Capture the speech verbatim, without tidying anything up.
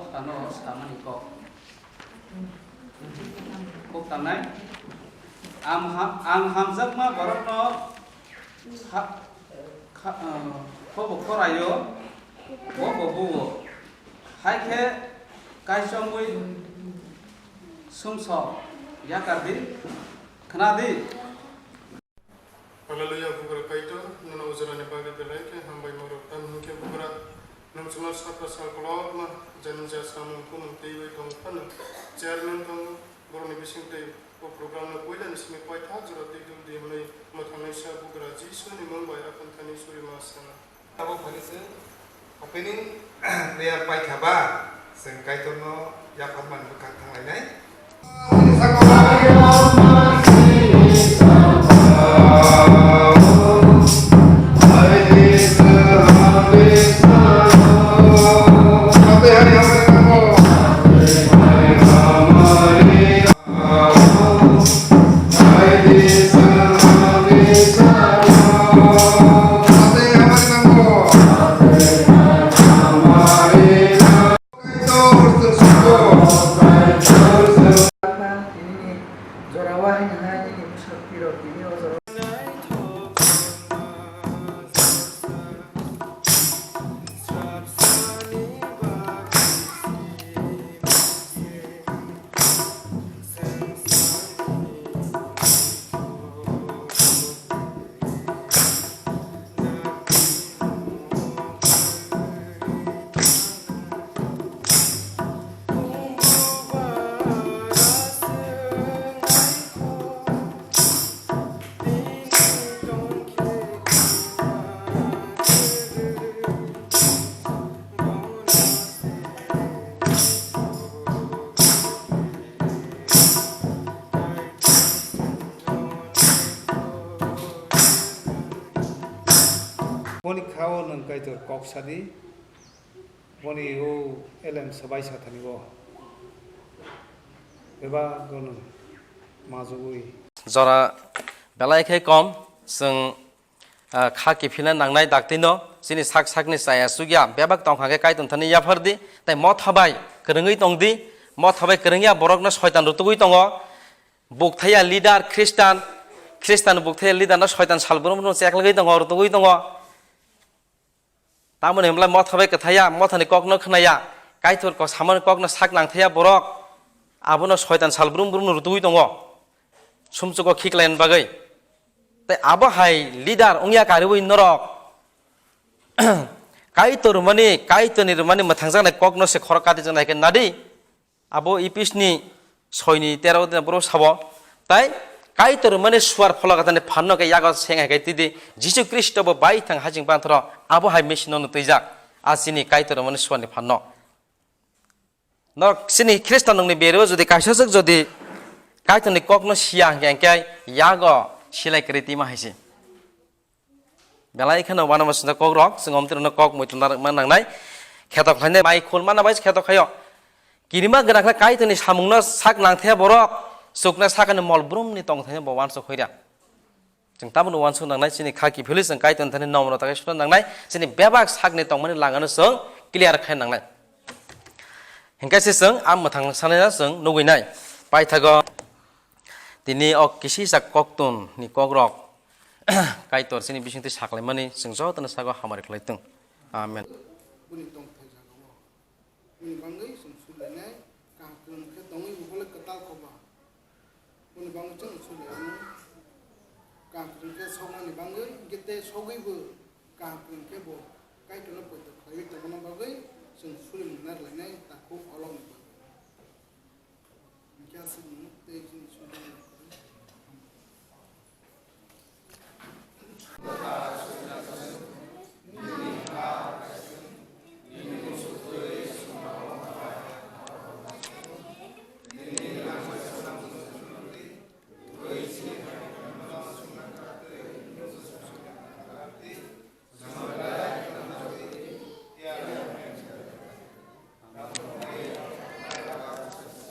Ano samani kok. Kok tangnai. Ang ha-, ang hamjakma borokno kha-, kha-, eh, khobo khoraio, bo bo buo. Hai khe kaichomwi sumsok yakar di, khna di. Hallelujah, Bugra Kaitor, nono ujrani bagwi belai khe hambai morok. Tamni hwnkhe Bugra, nwng chwngno sakha sal kolokma, jani ja samung khumung twiwi tong phano, chairman tongo, borokni bisingtwi o program no puilani simi paitha jora twi dul di hwnwi mwthangnaisa Bugra Jisuni mung bai aphantani surima sana. Abo phani se opening prayer paikha ba, chwng Kaitorno yapharmani bwkhak thanglainai. Boni kha-o nwng Kaitor kok sadi, boni o elem swbai sathani o bebak-o nwng majugwi. Jora belai khe kom, chwng, ah, kha kiphilna nangnai daktino, chini sak sakni chaya chukya bebak tongkha khe Kaitor thani yaphar di, tei motha bai kwrwngwi tong di, motha bai kwrwngya borokno soitan rutugwi tongo, bukthaya leader Khristan, Khristan bukthaya leader no soitan salbrum no cheklagwi tongo, rutugwi tongo. Tamoni hwnba motha bai kwthaya, mothani kokno khnaya, Kaitor ko samani kokno sak nangthaya borok, abono soitan salbrum brum no rutugwi tongo, sumchugo khiklaini bagwi. Tei abo hai leader wngya kariwi norok Kaitor rwmani, Kaitorni rwmani mwthangjaknai kokno se khorok katijaknai khe nadi. Abo Ephesni soini tero de boro sabo. Tai Kaitor mane suar phola gatani phanno khe yago seng hai khe tidi Jisu Khristo bo bai thang hajing panthoro abo hai machine no twijak. A chini Kaitor mane suarni phanno. Norok chini Khristo nungni bero jodi kaisa swk jodi Kaitorni kokno siya hingke hingke yago silai kwrwi tima hai se. Belai kheno uanama swngjak kokrok, chwng omtwirwkno kok muitu narwkma nangnai. Kheto khlainai mai khulmana bai kheto khaio. Kirima gwnang khe Kaitorni samungno sak nangthaya borok, chukna sakani mol brumni tongthaya bo uansuk hoira. Chwng tabukno uansuk nangnai, chini kha kiphilwi chwng Kaitorni thani nomorno takhai suna nangnai, chini bebak sakni tongmani langano chwng clear khai nangnai. Hinkhe se chwng a mwthang sanai chwng nugwi nai. Paithago tini o kisisa koktun ni kokrok Kaitor chini bisingtwi saklaimani chwng jotono sago hamari khlai thung. Amen. Bini tongthai jagao. Bini bangwi chwng sulainai, kaham kwrwng khe tongwi bo bole kwtal kho ba. Bini bangwi chwng sulainai, kaham kwrwng khe soknani bangwi, hwnkhe tei sogwi bo kaham kwrwng khe bo Kaitorno poito khlaiwi tongmani bagwi chwng suli nang narwknai takhuk olokni bagwi. Hwnkhe aswk nwng tei chini sujagwi